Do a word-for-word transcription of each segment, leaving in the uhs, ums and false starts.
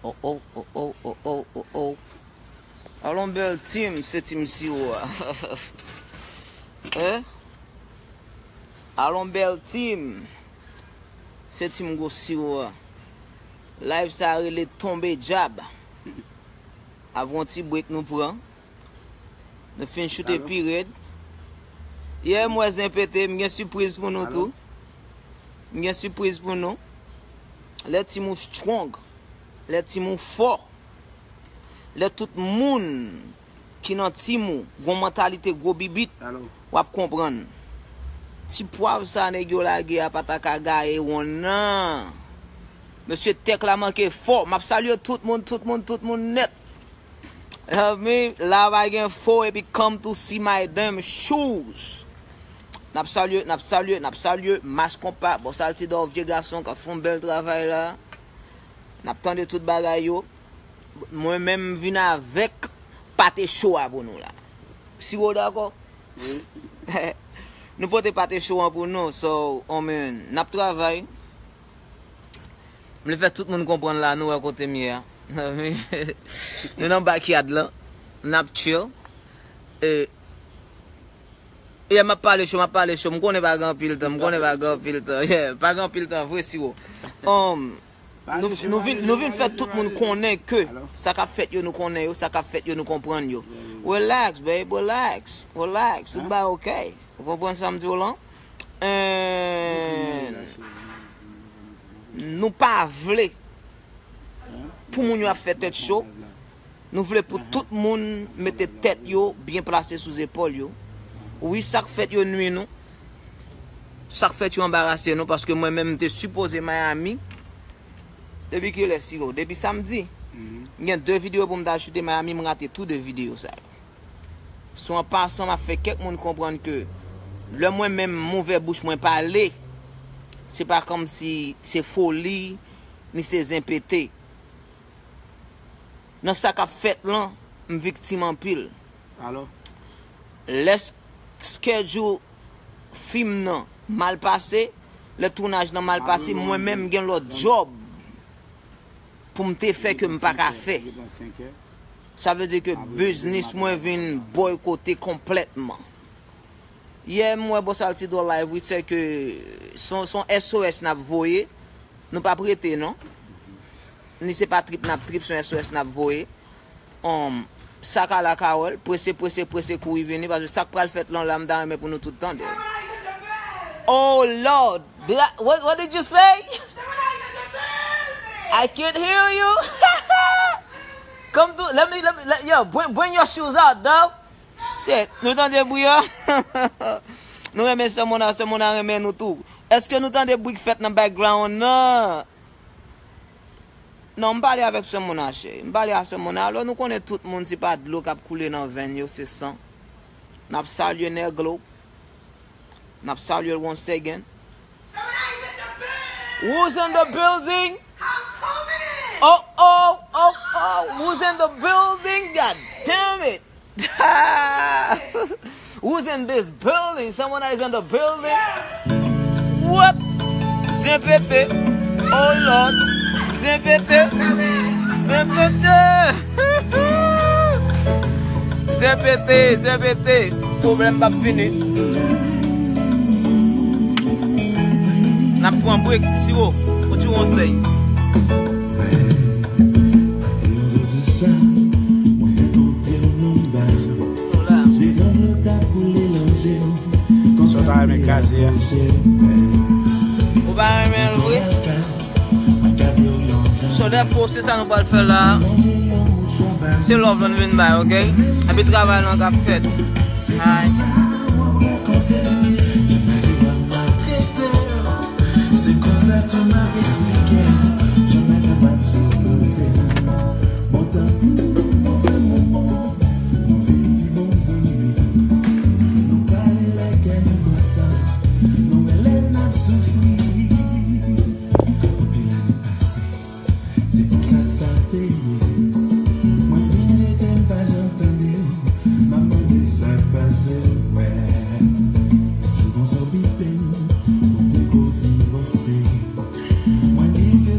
Oh, oh, oh, oh, oh, oh, oh, oh. Alon bèl team, se team Siwo a. Hein? Alon bèl team, se team gwo Siwo a. Live sa rele Tonbe Dyab. Apre yon ti break nou pran. Nou fin choute pi rèd. Yeah, m wè zen pete, m gen sipriz pou nou tou. M gen sipriz pou nou. Lè team ou strong, lè team ou fò, lè tout moun ki nan team ou gon mantalite gwo bibit, w ap konprann. Ti pwav sa nèg yo lage a pa ta ka gaye wonn nan. Mesye, tèk la manke fò. M ap salye tout moun, tout moun, tout moun nèt. Help me, la pa gen fo epi come to see my damn shoes. N ap salye, n ap salye, n ap salye Mas Konpa, Bòs Altidor, vye gason k ap fè yon bèl travay la. N ap tande tout bagay yo. Mwen menm m vin avèk pate cho a pou nou la. Si w dakò? Nou pote pate cho an pou nou. So, oh man, n ap travay. M vle fè tout moun konprann la, nou wè kote m ye a. Nou nan backyard lan. N ap chill. E, yeah, m ap pale cho, m ap pale cho. M konnen pa gen anpil tan, m konnen pa gen anpil tan. Yeah, pa gen anpil tan, vre Siwo. Um, nou, nou vin, nou vin fè tout moun konnen ke sa k ap fèt yo, nou konnen yo, sa k ap fèt yo, nou konprann yo. Relax, babe, relax, relax. Tout bagay ok. Ou konprann sa m di w lan? And nou pa vle pou moun yo ap fè tèt cho. Nou vle pou tout moun mete tèt yo byen plase sou zepòl yo. Wi, sa k fèt yo nwi nou. Sa k fèt yo anbarase nou, paske mwen menm m te sipoze Miami. Depi kilè, Siwo? Depi samdi. M gen de videyo pou m ta ajoute Miami, m rate tou de videyo sa yo. So, an pasan, m ap fè kèk moun konprann ke lè mwen menm m ouvè bouch mwen pale, se pa kòmsi se foli, ni se zen pete. Nan sa k ap fèt lan, m viktim anpil. Lè s-, schedule fim nan mal pase, lè tounaj lan mal pase, mwen menm m gen lòt djòb pou m te fè ke m pa ka fè. Sa vle di ke biznis mwen vin boykote konplètman. Yè, m wè Bòs Altidor live, wi, se ke se yon, se yon S O S n ap voye. Nou p ap rete, non. Ni se pa trip n ap trip, se yon S O S n ap voye. Um, sa ka la Kawòl, prese, prese, prese, kouri vini, paske sa k pral fèt lan la, m ta renmen pou nou tout tande. Oh Lord! Did I, what, what did you say? I can't hear you. Come to, let me, let me, let, yo, bring, bring your shoes out, dog. Shit, nou tande bri a? Nou renmen Sè Mona, Sè Mona renmen nou tou. Èske nou tande bri k fèt nan background nan? Non, m pale avèk Sè Mona, cheri. M pale a Sè Mona. Alò, nou konnen tout moun, se pa dlo k ap koule nan venn yo, se san. N ap salye Negro. N ap salye l once again. Who's in the building? Oh, oh, oh, oh. Who's in the building? God damn it. Who's in this building? Someone is in the building? What? Zen pete. Oh Lord. Zen pete. Zen pete. Zen pete, zen pete. Pwoblèm p ap fini. N ap pran break, Siwo. What you want say? Sa w ta renmen kraze a? Ou pa renmen l vre? So, dèfwa, se sa nou pral fè la. Se love lan vin bay, ok? Epi travay lan k ap fèt. Ay. Se konsa ke m ap eksplike, janm pa kapab sipote. Bon, tankou move moman, nou vin pi bon zanmi. Nou pale lè kè nou kontan, nou wè lè n ap soufri. Anpil ane pase, se konsa sa te ye. Mwen vin rete, m pa janm tande w. M ap mande sa k pase w, wè. Jou konsa w bipe m, ou te ko divòse. Mwen di ke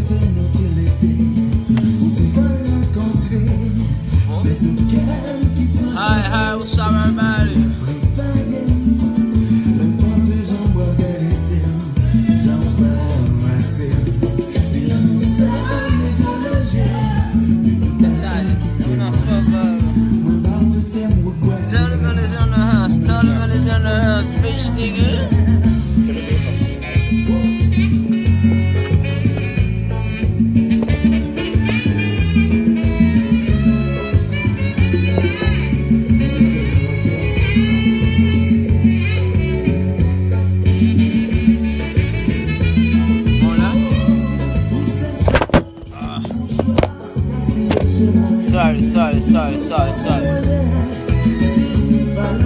Sorry, sorry, sorry, sorry, sorry.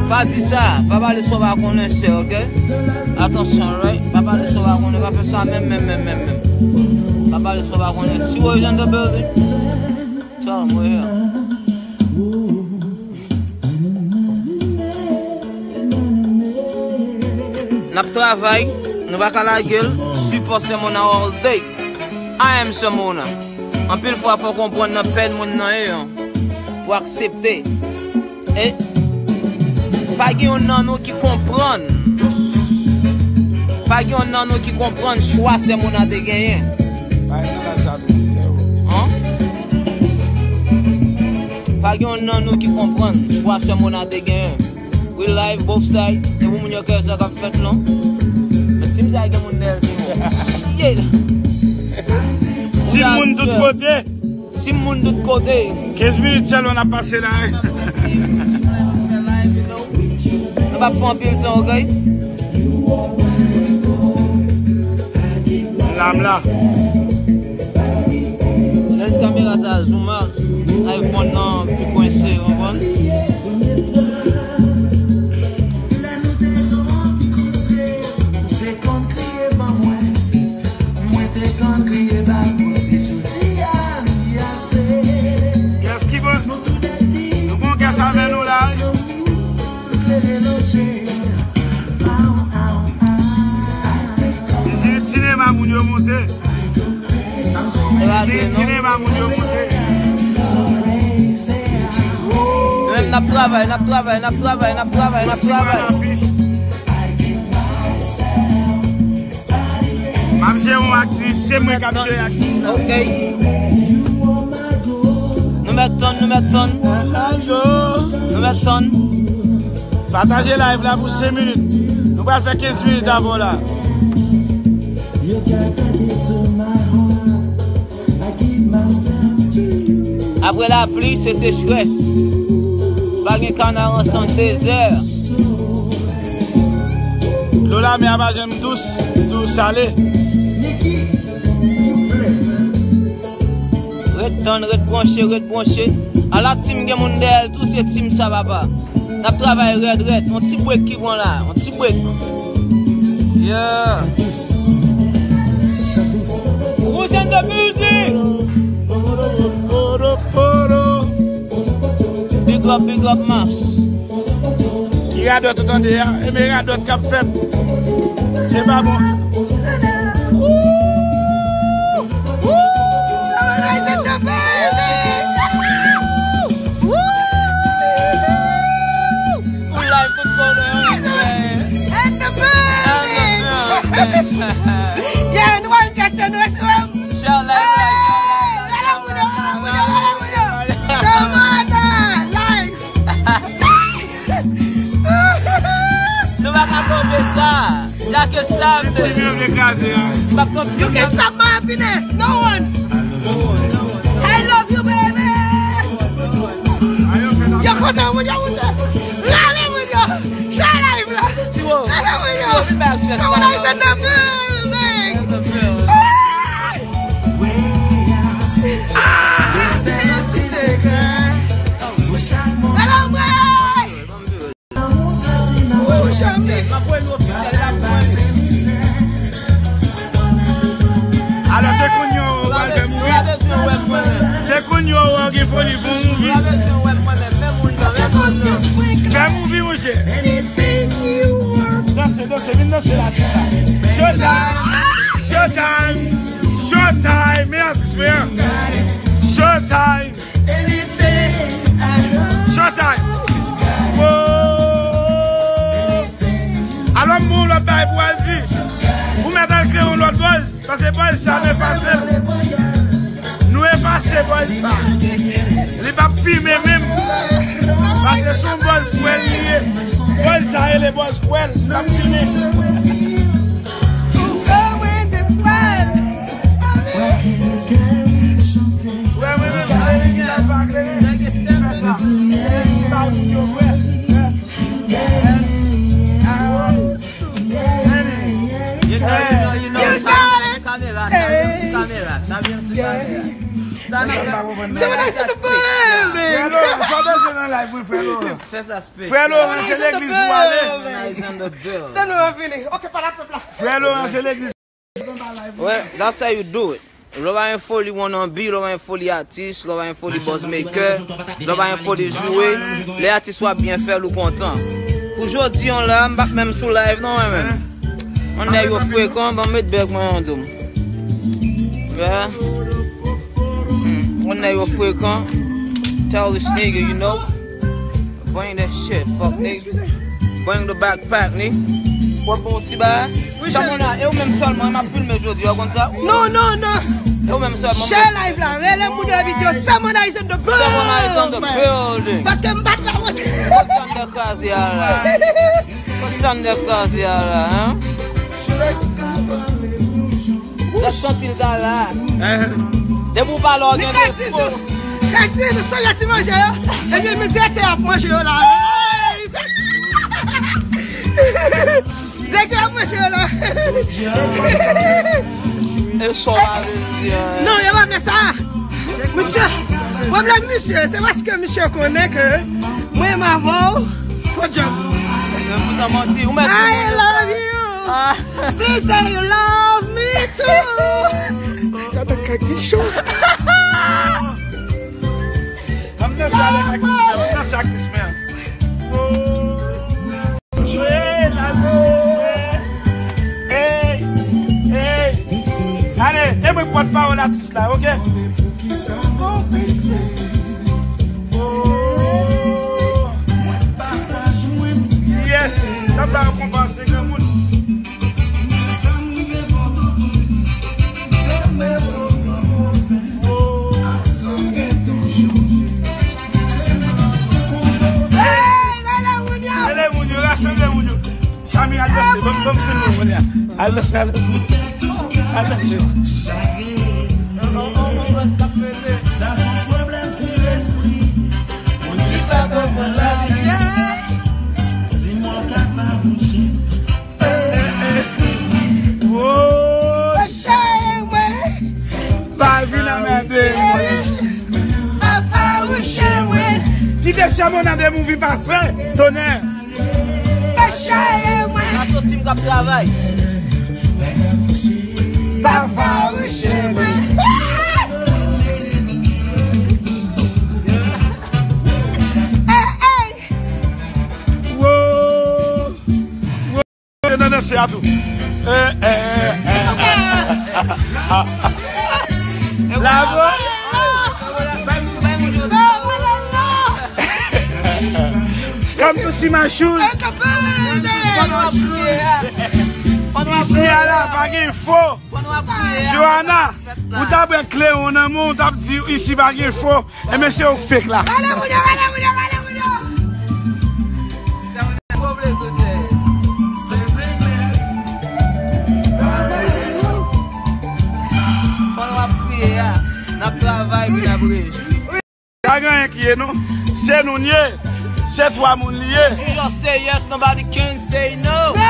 Pa di sa, pa pale sa w pa konnen, sè, ok? Atansyon, right? Pa pale sa w pa konnen, pa fè sa menm, menm, menm, menm, menm. Pa pale sa w pa konnen. Siwo is in the building. Tell him we here. N ap travay, nou pa ka lage l. Sipò Sè Mona all day. I am Sè Mona. Anpil fwa fò w konprann nan pèn moun nan ye an pou aksepte. E pa gen yonn nan nou ki konprann. Pa gen yonn nan nou ki konprann chwa Sè Mona te genyen. An? Pa gen yonn nan nou ki konprann chwa Sè Mona te genyen. We live both side. Se pou moun yo kè sa k ap fèt non. Men si m sa gen moun dèyè l se bon. Yeah. Timoun tout kote. Timoun tout kote. Kenz minit sèlman n ap pase la. Nou p ap fè anpil tan, ok? La m la. Lè kamera sa zoom out, iPhone nan pi kwense, w konprann? Lè nou te rankontre, ou te konn kriye ban mwen. Mwen te konn kriye ba koze jodi a, li ase. Yes, ki bon. Nou tou de di, nou gon kès avè nou la, wi. Leve loje. Aw, aw, aw. Sezi sinema moun yo monte. Sezi sinema moun yo monte. Nou menm n ap travay, n ap travay, n ap travay, n ap travay, n ap travay. M ap jere yon aktris, se mwen k ap jere aktris la. Ok. Nou mèt tann, nou mèt tann. Nou mèt tann. Pataje live la pou senk minit. Nou pral fè kenz minit avè w la. Apre lapli, se sechrès. Pa gen kana nan sèt dezè. Dlo lamè a pa janm dous, li toujou sale. Ret tann, ret branche, ret branche. Ala team gen moun dèyè l tou, se team sa, papa. N ap travay rèd, rèd. Yon ti break ki pran la. Yon ti break. Yeah. Who's in the building? Big up, big up, Max. Ki radòt ou tande a? E men radòt k ap fèt. Se pa bon. Woo! Woo! Paradise in the building! Woo! Ou live tout kote, wi, frè. In the building! Yeah, nou an kèsyon, nou an Shout like, like, shout like, like, shout like. Samantha, live. Nou pa ka tonbe sa. Like a star. Ti vye vle kraze a. Pa tonbe. You can stop my happiness. No one. I love you, baby. Yo kontan moun yo, moun yo. Rale moun yo. Share live la. Siwo. Siwo, vin bay aktris la. Someone is in the building. Ah! Ah! Hello, boy. Oh, Chami. Alò, se kounye a ou pral fè mouvi. Se kounye a ou gen foli pou mouvi. Fè mouvi, monchè. Danse, danse, vin danse la, ti la. Showtime. Showtime. Showtime. Men atis mwen an. Showtime. Showtime. Wow. Alò, m gon lòt bagay pou al di. Ou mèt al kreye yon lòt buzz. Paske buzz sa nou efase l. Nou efase buzz sa. Li p ap fimen menm. Paske se yon buzz pwèl li ye. Buzz sa rele buzz pwèl. L ap fimen. Wè, mwen menm, mwen menm, mwen menm, mwen menm, mwen menm, mwen menm, mwen menm, You got it. Kamera, sa vyen sou kamera, sa vyen sou kamera. Someone is in the building. Frè Laurent, sa w bezwen nan live, wi, frè Laurent. Frè Laurent, se legliz pou ale. Tann nou an vini. Ok, pa la pèp la. Frè Laurent, se legliz. Well, that's how you do it. Lè w pa gen foli wannabe, lè w pa gen foli atis, lè w pa gen foli buzz maker, lè w pa gen foli joure, lè atis w ap byen fè l, ou kontan. Pou jodi an la, m p ap menm sou live non, mwen menm. Mwen nèg yo frekan, ban m met bèk mwen nan do m. Yeah. Hmm. Mwen nèg yo frekan. Tell this nigga, you know. Bring that shit, fuck nigga. Bring the backpack, nigga. Wap bon ti ba. Samona, e ou menm sèlman, m ap filme jodi, ou konn sa? Non, non, non. E ou menm sèlman. Share live la, rele moun yo, video. Samona is in the building. Samona is in the building. Paske m bat la wont. Kòm sande kraze a la. Kòm sande kraze a la, hein? Jan santi l ta la. Depi w pale w gen defo. Kati, nou sonje ti manje yo. Ebyen, men direktè ap manje yo la. Direktè ap manje yo la. E sa w pa vle di, hein? Non, yo pa vle sa. Misye, pwoblèm misye, se paske misye konnen ke mwen m avè w, podyòm. Mwen foutan manti, ou mèt. I love you. Ah. Please say you love me too. Gade kèk ti cho. Ann danse avèk aktris mè, ann danse aktris mè. Jwe, la jwe. Hey, hey. Ale, e mwen pòt pawòl atis la, ok? Oh. Yes, sa pa rekonpanse granmoun. Hey, rele moun yo. Rele moun yo, rasanble moun yo. Samy, al danse, ban m, ban m filme w kounye a. Al danse, al danse. Al danse. Sa se yon pwoblèm ti lespri. Moun ki pa konprann lavi. Di mwen w ka fawouche. Woy! Cheri mwen! Pa vin anmède mwen. Pa fawouche mwen. Kite Samona de Movie pase, tonè. Cheri mwen! Mato Team k ap travay. Pa fawouche mwen. Hey, hey! Woy! Yo nan danse a tou. Eh, eh, eh, eh. Lavo. Come to see my shoes. Isi a la, pa gen fo. Johanna, ou t ap pran klewon nan men w, ou t ap di isi pa gen fo. Enben se ou k fake la. Rele moun yo, rele moun yo, rele moun yo. Pandan w ap kriye a, n ap travay pou n ap rejwi. Pa gen anyen ki ye non. Se nou n ye. Se twa moun li ye. You just say yes, nobody can say no. No!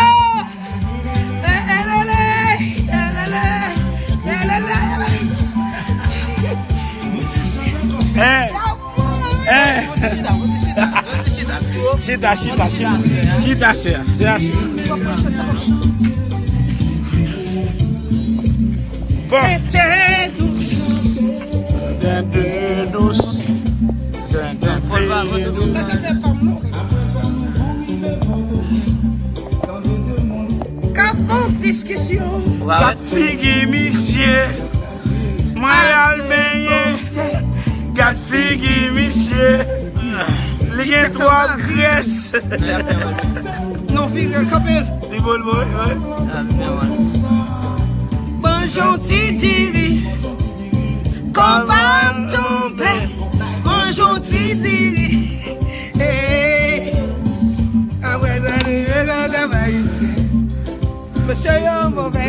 Eh, eh, lele, eh, lele, eh, lele. Eh. Eh. Chita, chita, chita. Chita, chita, chita. Bon. Zen de dous. Zen de dous. K ap fè yon diskisyon. Gad figi misye. Mwen al benyen. Gad figi misye. Li gen twòp grès. Non, vire l, kanpe l. Li bon, bon, wi. Manjon ti diri. Konpa ap tonbe. Manjon ti diri. Hey. Apre sa, nou rive nan travay isi. Mesye yo move.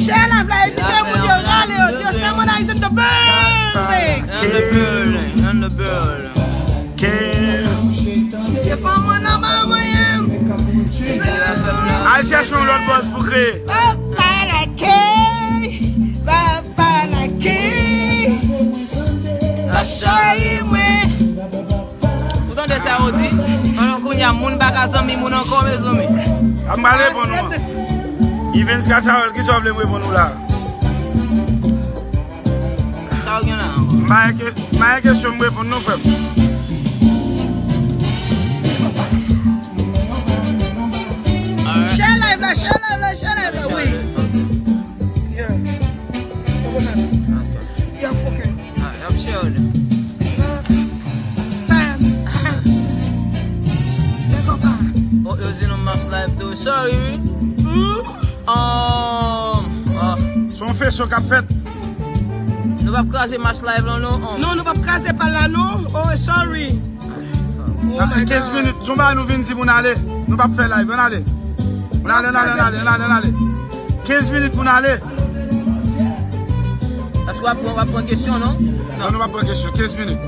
Share live la, envite moun yo, rale yo, di yo, Samona is in the building. In the building, in the building. Ke fè mwen nan ba mwen. Al chèche yon lòt buzz pou kreye. Papa lakay, papa. Cheri mwen. Ou tande sa yo di? Kounye a moun pa ka zanmi moun ankò, mezanmi. A m pale pou nou. Evens Kasawèl, ki sa w vle m reponn ou la? Sa w gen la ankò? M pa gen ke- m pa gen kesyon m reponn non, frè m. Share live la, share live la, share live la, wi. Yeah. Yo, ok. Ah, y ap share li. Oh, yo di nou match live tou. Sorry, wi. Um, ah. Se yon feso k ap fèt. Nou p ap kraze match live lan, non. Um. Non, nou p ap kraze pa la, non. Oh, sorry. Nan kenz minit, se yon bagay nou vin di pou n ale. Nou p ap fè live, ann ale. Ann ale, ann ale, ann ale, ann ale, ann ale. Kenz minit pou n ale. Èske w ap pran, w ap pran kesyon, non? Non, nou p ap pran kesyon. Kenz minit.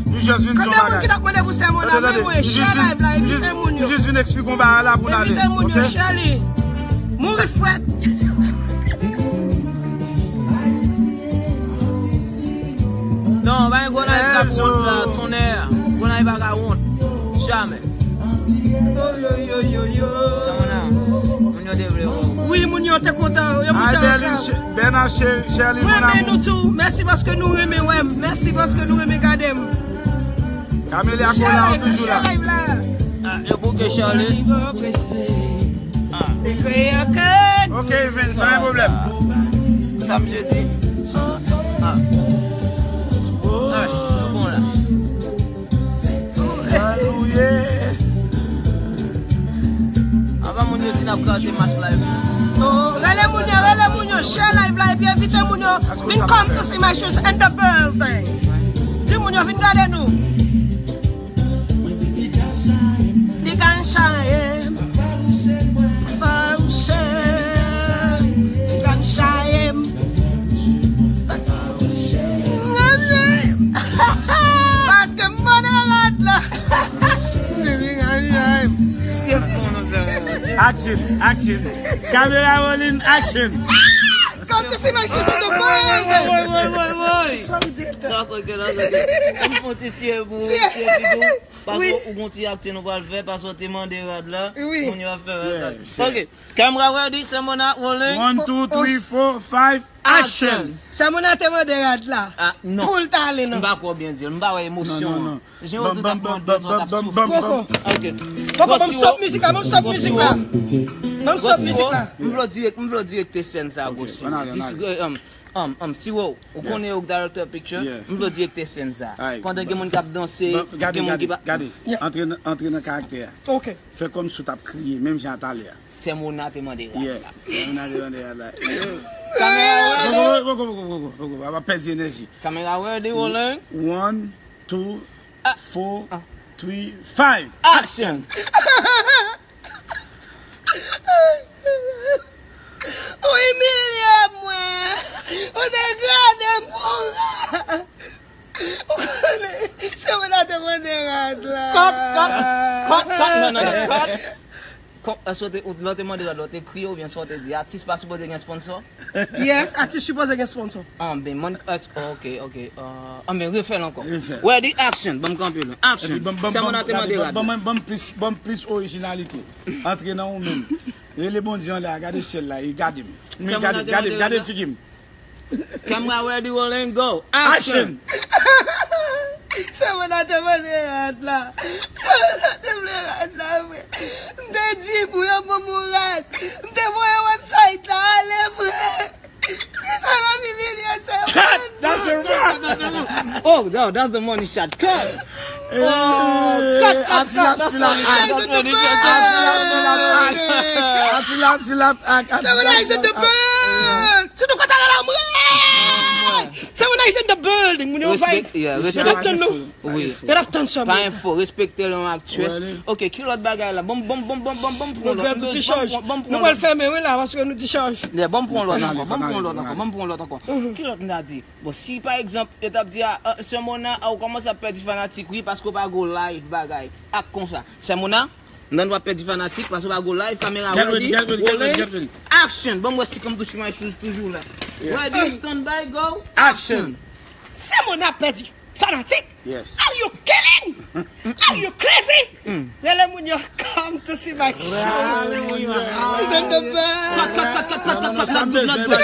Nou jis vin di yon bagay. Kande moun ki t ap mande pou sè Mona, men mwen, share live la, envite moun yo. Jis vin eksplike yon bagay la pou n ale. Envite moun yo, share li. Mouri frèt. Non, pa gen gwo live k ap wont la, tonnè. Gwo live pa ka wont. Jamè. Yo, yo, yo, yo, yo. Sa moun nan, moun yo te vle wè w. Wi, moun yo te kontan. Yo kontan. Bernard, Sherline, mon amour. Mwen renmen nou tou. Mèsi paske nou renmen wè m. Mèsi paske nou renmen gade m. Camélia Cola, ou toujou la. Share live la. Ah, yo bouke Sherline. Ah. Ok, Evens, pa gen pwoblèm. Sa misye di? Ah. Ah, se bon la. Apa moun yo di n ap kraze match live. Oh, rele moun yo, rele moun yo, share live la, epi envite moun yo. Vin come to see my shoes in the building. Di moun yo vin gade nou. Li ka chaye m. Fawouche. Li ka chaye m. Paske m mande rad la. Li ka chaye m. Action, action. Caméra rolling, action. Come to see my shoes in the building. Woy, woy, woy, woy. Sorry, director. That's okay, that's okay. Ou fè ti siye pou siye figi w. Paske ou gon ti akte nou pral fè, paske w te mande rad la. Wi. Moun yo ap fè rad la. Ok. Camera ready, Sè Mona rolling. One, two, three, four, five, action. Sè Mona te mande rad la. Ah, non. Pou l ta ale, non. M pa kwè w byen di l. M pa wè emosyon an. Jan w di w t ap mande, w t ap soufri. Koko. Ok. Koko, ban m stop mizik la, ban m stop mizik la. Ban m stop mizik la. M vle w dirèk, m vle w direkte sèn sa, Gosi. Dis, um, um, um, Siwo, ou konnen yo k director picture, m vle w direkte sèn sa. Pandan gen moun k ap danse, gen moun ki pa. Gade, antre nan, antre nan karaktè a. Ok. Fè kòmsi w t ap kriye, menm jan a talè a. Sè Mona te mande rad la. Sè Mona te mande rad la. Kamera ready. Poko, poko, poko, poko, poko. A pa pèdi enèji. Kamera ready, rolling. One, two, four, three, five. Action. Ou imilye mwen. Ou degrade m pou rad. Ou konnen, Sè Mona te mande rad la. Cut, cut, cut, cut, non, non, non, cut. Kò, èske w te, ou, lè w te mande rad la, w te kriye oubyen sa w te di? Atis pa sipoze gen sponsor? Yes, atis sipoze gen sponsor. Anben, mwen, èske, ok, ok. Anben, refè l ankò. Ready, action. Ban m kanpe la. Action. Sè Mona te mande rad la. Ban m plis, ban m plis orijinalite. Antre nan ou menm. Rele Bondye anlè a, gade syèl la, e gade m. Men gade, gade, gade figi m. Camera ready, rolling, go. Action. Sè Mona te mande rad la. Sè Mona te vle rad la vre. M te di pou yo ban m yon rad. M te voye website la ale vre. Poukisa w ap imilye Sè Mona? Cut! That's a wrap! Oh, no, that's the money shot. Cut! Oh, cut, cut, cut, cut. Atila silap ak. Atila silap ak. Atila silap ak. Sè Mona is in the building. Si nou kontan la mwen. Sè Mona is in the building. Moun yo vay. Yo t ap tann nou. Wi. Yo t ap tann sè Mona. Pa enfo, respekte l yon aktrès. Ok, ki lòt bagay la? Bon, bon, bon, bon, bon, bon, pran lòt. Nou pral fèmen wi la paske nou dichaj. Bon, pran lòt ankò, bon, pran lòt ankò, bon, pran lòt ankò. Ki lòt m ta di? Bon, si pa egzanp, yo t ap di, ah, ah, Sè Mona, ah, ou kòmanse ap pèdi fanatik, wi, paske w pa go live, bagay. Ak konsa. Sè Mona, nan w ap pèdi fanatik, paske w pa go live, kamera ready, rolling, action. Ban m wè si Come to see my shoes toujou la. Ready, stand by, go, action. Sè Mona ap pèdi Fanatik? Yes. Are you kidding? Are you crazy? Rele moun yo, come to see my shoes. She's in the bed. Cut, cut, cut, cut, cut, cut, cut, cut, cut, cut, cut.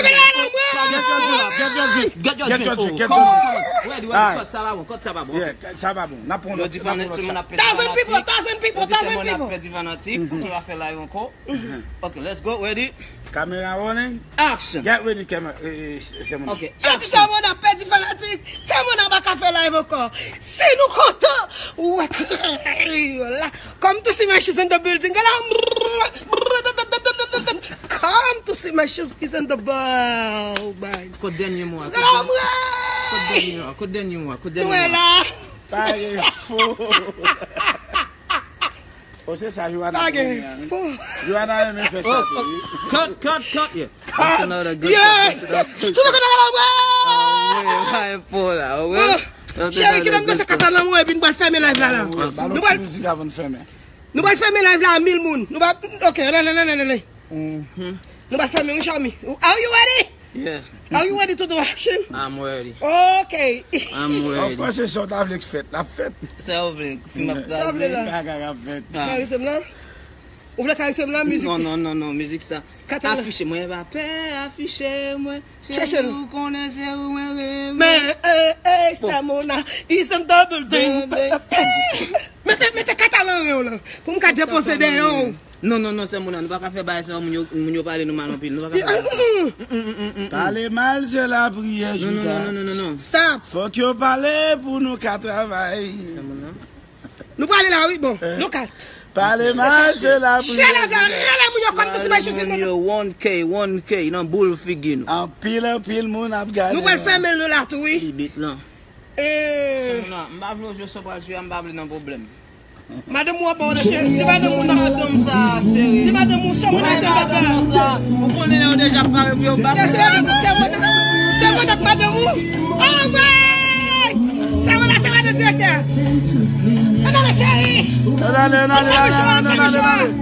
Get your drink, get your drink, get your drink. Get your drink, get your drink. Ready, ready, cut, sa pa bon, cut, sa pa bon. Yeah, sa pa bon. N ap pran lòt. Thousand people, thousand people, thousand people. Pèdi fanatik, paske w ap fè live ankò. Ok, let's go, ready? Camera rolling. Action. Get ready, camera. Eh, eh, se moun. Ok. Yo di Samona pèdi fanatik. Samona pa ka fè live ankò. Si nou kontan, ou wè la. Come to see my shoes in the building. Gala. Come to see my shoes is in the building. Kot dènye mo a? Gala mwen. Kot dènye mo a? Kot dènye mo a? Kot dènye mo a? Mwen la. Pale fo. O, se sa Joana konnen an, wi. Joana renmen fè sa tou, wi. Cut, cut, cut, yeah. That's another good cut. That's another good cut. Anmwey, pa e fo la, wi. Cheri, kite m danse kata nan mwen, epi nou pral fèmen live la, la. Nou pral, nou pral fèmen live la a mil moun. Nou pral, ok, ale, ale, ale, ale. Nou pral fèmen, wi, Chami. Are you ready? Yeah. Are you ready to do action? I'm ready. Ok. I'm ready. Of course, se sa w ta vle k fèt, l ap fèt. Sa w vle, fim ap kraze. Sa w vle la? Bagay ap fèt. Karese m la? Ou vle karese m la, mizik? Non, non, non, non, mizik sa. Afiche mwen, pa pè, afiche mwen. Chèche l. Cheri, ou konnen se ou mwen renmen. Men, eh, eh, Samona, is in the building. Mete, mete kata lan ren w lan. Pou m ka depanse dèyè w. Non, non, non, Samona, nou pa ka fè bagay sa yo, moun yo, moun yo pale nou mal anpil. Nou pa ka fè bagay sa. Pale mal, se lapriyè, Judas. Non, non, non, non, non, non. Stop. Fòk yo pale pou nou ka travay. Samona. Nou prale la, wi, bon. Nou kat. Pale mal, se lapriyè. Chèlè la, rele moun yo kòm si machine. Moun yo one K, one K, nan boul figi nou. Anpil, anpil moun ap gade. Nou pral fèmen l la tou, wi. Li bit lan. Eh. Samona, m pa vle w jwe sa w pral jwe a, m pa vle nan pwoblèm. Madanm ou anba w nan cheri. Di madanm ou nan. Madanm sa, cheri. Di madanm ou sou moun nan se papa. Ou konnen lè yo deja pare pou yo bat. Se madanm, se madanm, se madanm madanm ou. Oh, boy! Se madanm, se madanm direktè. Ann ale, cheri. Ann ale, ann ale, ann ale, ann ale, ann ale.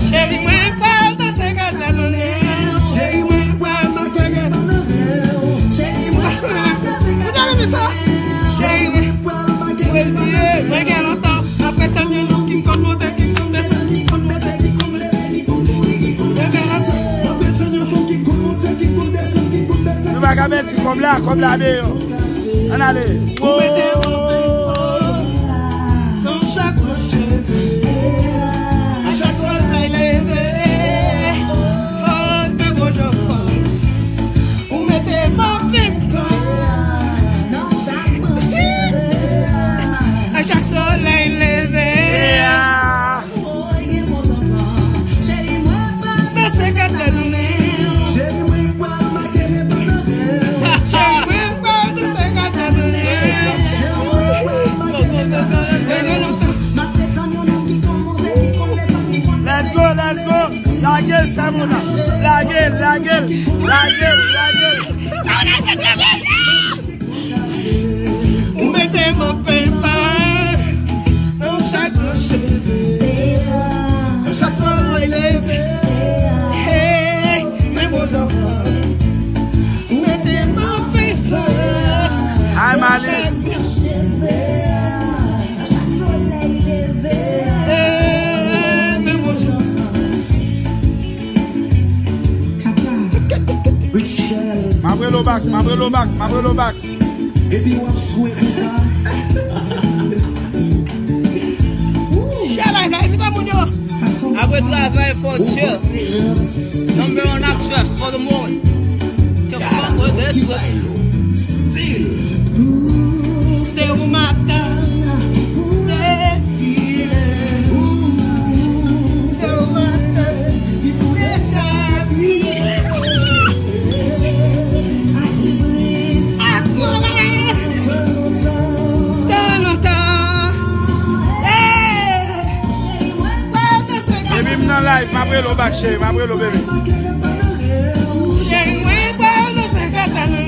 Cheri mwen pral danse gade la mwen. Cheri mwen pral danse gade la mwen. Cheri mwen pral danse gade la mwen. Ou ta renmen sa? Cheri mwen pral danse gade la mwen. Mwen gen lontan apre tann yon nonm ki konn monte, ki konn desann, ki konn monte, ki konn leve, ki konn kouri, ki konn desann. Mwen gen lontan apre tann yon fanm ki konn monte, ki konn desann, ki konn desann. Nou pa ka pèdi kòb la, kòb la deyò. Ann ale. Ou mete yon nan chak branch cheve. A chak solèy leve, oh, men bonjou fanm. Ou mete m anpil tan nan chak branch cheve. A chak solèy leve. Danse gade la mwen. Cheri mwen pral make le banane. Cheri mwen pral danse gade la mwen. Cheri mwen pral make le banane. Let's go, let's go. Lage l, Samona. Lage l, lage l. Lage l, lage l. Samona, se travay la. Ou mete m an pepa nan chak branch cheve. Chak solèy leve, hey, men bon zanfan. Ou mete m an pepa nan chak branch cheve. Chak solèy leve, hey, men bon zanfan. Richel. M ap rele w back, m ap rele w back, m ap rele w back. Epi w ap swe konsa. Chè live la, envite moun yo. Apre travay fò, chill. Number one actress for the moment. Can fuck with this one. Still. Se ou madanm, ou retire. Se ou madanm, ou dechapi. Ak mwen, tan lontan. Hey! Baby, m nan live, m ap rele w back, cheri, m ap rele w, baby. Cheri mwen, pral nan senkant ane.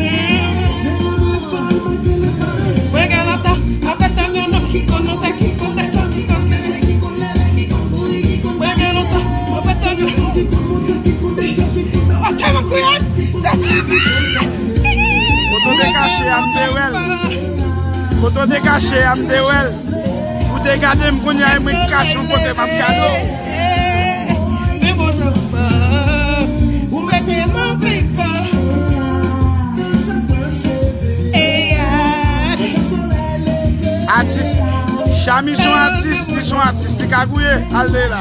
Mwen gen lontan, m ap tann yon nonm ki konn monte, ki konn desann, ki konn leve, ki konn leve, ki konn kouri, ki konn... Mwen gen lontan, m ap tann yon nonm ki konn monte, ki konn desann, ki konn... Ok, m ap kriye. To te kache a, m te wè l. Ou te gade m, kounye a e mwen k kache yon kote m ap gade w. Men bonjou. Ou mete m anpil pa. Atis. Chami se yon atis, li se yon atis, li ka gouye, al de la.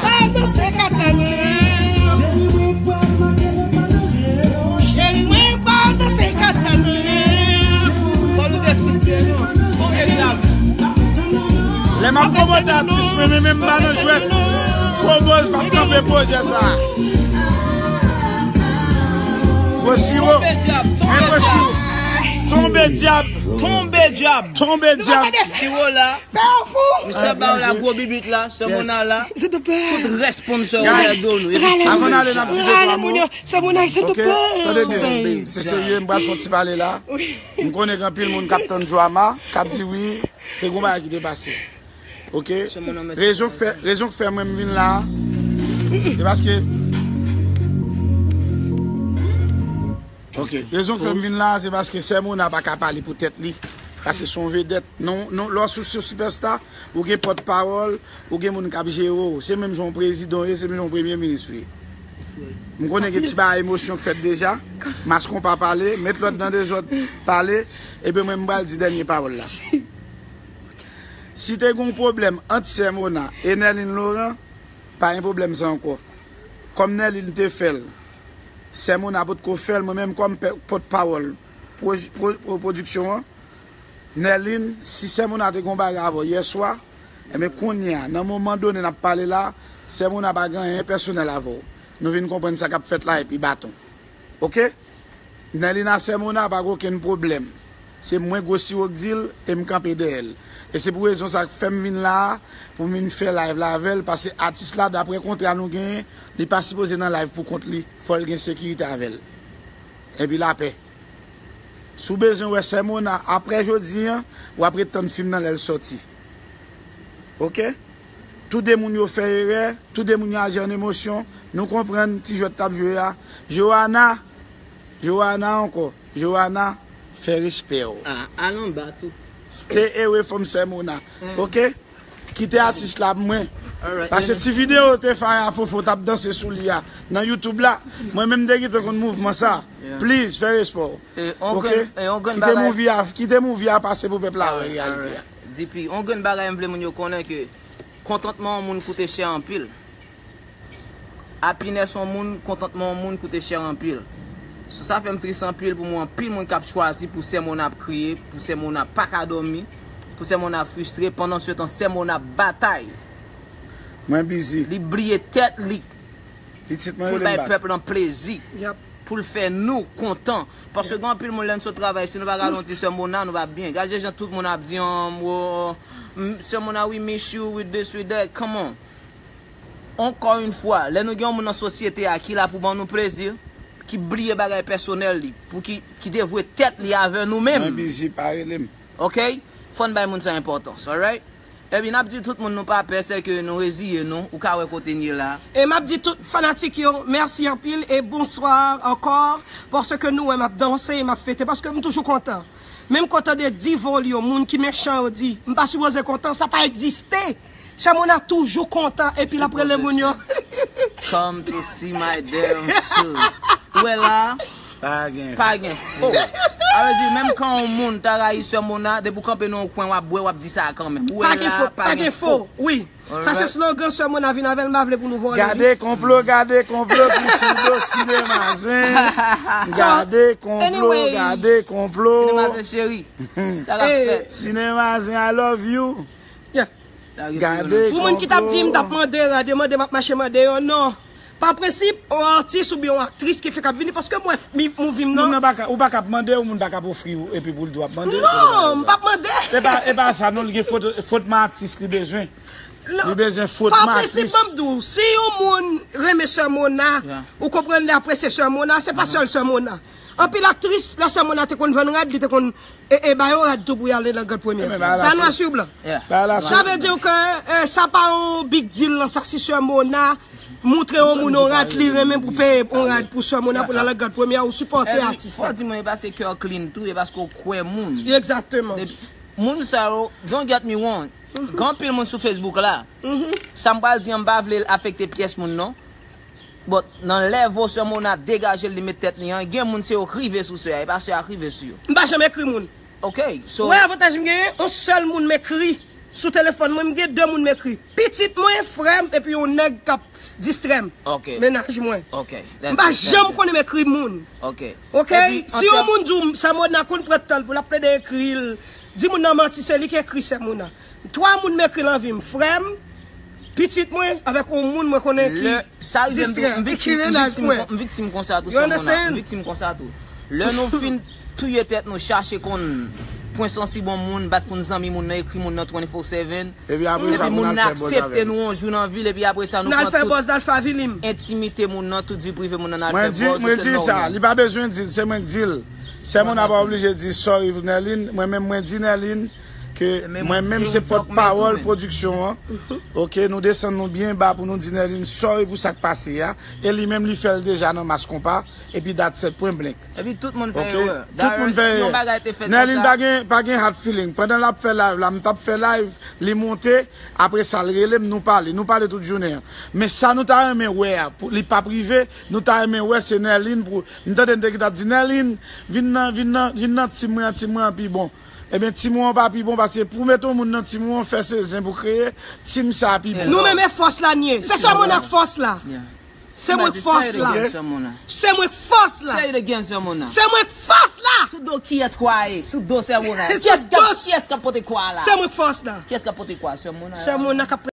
Cheri mwen pa danse katana. Fò nou te fristre non. Bon egzanp. Lè m ap pwomote atis mwen, men menm pa nan jwèt. Fo boz p ap kanpe pwojè sa. Gwo siwo. Tonbe dyab, tonbe dyab. Tonbe dyab. Tonbe dyab. Tonbe dyab. Siwo la. Mister Baola, gwo bibit la, sè Mona la. Tout rèsponsè yo dèyè do nou. Avan n ale, n ap di de twa mo. Sè Mona, se tout. Ok, tande byen. Se serye, m pral fè yon ti pale la. M konnen gen anpil moun k ap tann drama, k ap di wi, te gon bagay ki te pase. Ok? Rezon k fè, rezon k fè mwen m vin la, se paske Ok, rezon k fè m vin la, se paske sè Mona pa ka pale pou tèt li. Paske se yon vedèt. Non, non, lè w sou, sou sipèsta, ou gen pòtpawòl, ou gen moun k ap jere w. Se menm jan yon prezidan w ye, se menm jan yon premye minis ou ye. M konnen gen ti bagay emosyon k fèt deja. Mascon pa pale, met lòd nan dezòd pale, epi mwen m pral di dènye pawòl la. Si te gen yon pwoblèm ant sè Mona e Nerline Laurent, pa gen pwoblèm sa ankò. Kòm Nerline te fè l, sè Mona potko fè l, mwen menm kòm pè-, pòtpawòl pwoj-, pwo-, pwo-, pwodiksyon an, Nerline, si sè Mona te gen yon bagay avè w yèswa, enben kounye a, nan moman done n ap pale la, sè Mona pa gen anyen pèsonèl avè w. Nou vin konprann sa k ap fèt la epi baton. Ok? Nerline a sè Mona pa gen okenn pwoblèm. Se mwen gwo siwo k di l e m kanpe dèyè l. E se pou rezon sa k fè m vin la a, pou m vin fè live la avè l, paske atis la, daprè kontra nou genyen, li pa sipoze nan live pou kont li, fò l gen sekirite avè l. Epi lapè. Si w bezwen wè sè Mona aprè jodi a, w ap ret tann fim nan lè l sòti. Ok? Tou de moun yo fè erè, tou de moun yo aji an emosyon, nou konprann ti jwèt k ap jwe a. Joana, Joana ankò, Joana, fè respè w. Ah, al anba tou. Stay away from sè Mona. Ok? Kite atis la pou mwen. Paske ti videyo te fè a Fofo t ap danse sou li a nan YouTube la. Mwen menm m te gentan konn mouvman sa. Please, fè respè w. Ok? Kite movie a, kite movie a pase pou pèp la wè reyalite a. D P, yon grenn bagay m vle moun yo konnen ke kontantman yon moun koute chè anpil. Happiness yon moun, kontantman yon moun koute chè anpil. So, sa fè m tris anpil pou m wè anpil moun k ap chwazi pou sè Mona ap kriye, pou sè Mona pa ka dòmi, pou sè Mona ap fristre, pandan se tan sè Mona ap batay. Mwen bizi. Li bliye tèt li. Pitit mwen rele m bak. Pou l bay pèp lan plezi. Pou l fè nou kontan. Paske gen anpil moun lè n sot travay, si nou pa gade yon ti sè Mona, nou p ap byen. Gade jan tout moun ap di, um, oh, mm, sè Mona, we miss you, we this, we that. Come on. Ankò yon fwa, lè nou gen yon moun nan sosyete a ki la pou ban nou plezi, ki bliye bagay pèsonèl li, pou ki, ki devwe tèt li avè nou menm. Mwen bizi, pa rele m. Ok? Fò n bay moun sa enpòtans, alright? Epi n ap di tout moun nou pa pè, sèke nou reziye nou, ou ka wè kote n ye la. E m ap di tout fanatik yo, mèsi anpil e bonswa ankò, paske nou wè m ap danse e m ap fete, paske m toujou kontan. Men m kontan de di volyon, moun ki mechan yo di, m pa sipoze kontan, sa pa egziste. Sè Mona toujou kontan, epi l ap rele moun yo. Come to see my damn shoes. Ou wè la? Pa gen. Pa gen fo. A vle di, menm kan yon moun ta rayi sè Mona, depi w kanpe nan yon kwen, w ap bwè, w ap di sa kanmenm. Ou wè la, pa gen fo. Wi. Sa se slogan sè Mona vin avè l, m pa vle pou nou vòlè li. Gade konplo, gade konplo ki sou do sinema zen. Gade konplo, gade konplo. Sinema zen cheri. Sa k ap fèt? Sinema zen, I love you. Gade konplo. Pou moun ki t ap di m t ap mande rad, yo mande m ap mache mande yo, non. Pa prensip, yon atis oubyen yon aktris ki fèk ap vini, paske m wè movie m nan. Moun nan pa ka, ou pa ka ap mande, yon moun pa ka ap ofri w, epi pou l di w ap mande. Non, m p ap mande. E pa, e pa sa, non, li gen foto, foto atis li bezwen. Li bezwen foto atis. Pa prensip, ban m di w, si yon moun renmen sè Mona, ou konprann li apresye sè Mona, se pa sèl sè Mona. Anpil aktris, lè sè Mona te konn vann rad, li te konn e, e ba yo rad tou pou y ale nan gad premye. Sa nwa sou blan. Sa vle di ke, e, sa pa yon big deal nan sa si sè Mona montre yon moun yon rad li renmen pou peye yon rad pou sè Mona pou l al nan gad premye ou sipòte atis la. Fò di moun e paske kè w clean tou, e paske w kwè moun. Egzakteman. Moun sa yo, don't get me wrong. Gen anpil moun sou Facebook la. Sa m pral di an, m pa vle l afekte pyès moun non. But nan level sè Mona degaje l, li met tèt li an, gen moun se yo k rive sou sè a, e pa sè a k rive sou yo. M pa janm ekri moun. Ok, so. Ou wè avantaj m genyen? Yon sèl moun m ekri sou telefòn mwen, m gen de moun m ekri. Pitit mwen, frè m, epi yon nèg k ap distrè m. Ok. Mennaj mwen. Ok. M pa janm konnen m ekri moun. Ok. Ok? Si yon moun di w, sè Mona konn pran tan l pou l ap plede ekri l, di moun nan manti, se li ki ekri sè Mona. Twa moun m ekri nan vi m, frè m, pitit mwen, avèk yon moun mwen konnen ki distrè, ki mennaj mwen. M viktim konsa tou, sè Mona. M viktim konsa tou. Lè nou fin touye tèt nou, chache konn pwen sansib yon moun, bat konn zanmi moun nan, ekri moun nan twenty-four seven. Epi apre sa, epi moun nan aksepte nou yon jou nan vi l, epi apre sa, nou pran tout entimite moun nan, tout vi prive moun nan, n al fè buzz, se nòmal. Mwen di sa, li pa bezwen di l, se mwen k di l. Sè Mona pa oblije di sorry pou Nerline, mwen menm mwen di Nerline ke mwen menm se pòtpawòl pwodiksyon an. Ok, nou desann nou byen ba pou nou di Nerline sorry pou sa k pase a. E li menm li fè l deja nan Mass Konpa. Epi that's it, pwen blank. Epi tout moun fè erè. Tout moun fè erè. Nerline pa gen, pa gen hard feeling. Pandan l ap fè live la, m t ap fè live, li monte, apre sa l rele m, nou pale. Nou pale tout jounen an. Men sa nou ta renmen wè a, pou li p ap rive, nou ta renmen wè se Nerline pou, m tande n te ki t ap di, Nerline, vin nan, vin nan, vin nan team mwen an, team mwen an pi bon. Ebyen, team ou an pa pi bon, paske pou mete yon moun nan team ou an, fè se zen pou kreye, team sa pi bon. Nou menm e fòs la n ye. Se sèlman n ak fòs la. Se mwen k fòs la. Se mwen k fòs la. Say it again, sè Mona. Se mwen k fòs la. Sou do kiyès kwa ye? Sou do sè Mona. Kiyès k ap, kiyès k ap pote kwa la? Se mwen k fòs la. Kiyès k ap pote kwa, sè Mona? Sè Mona k ap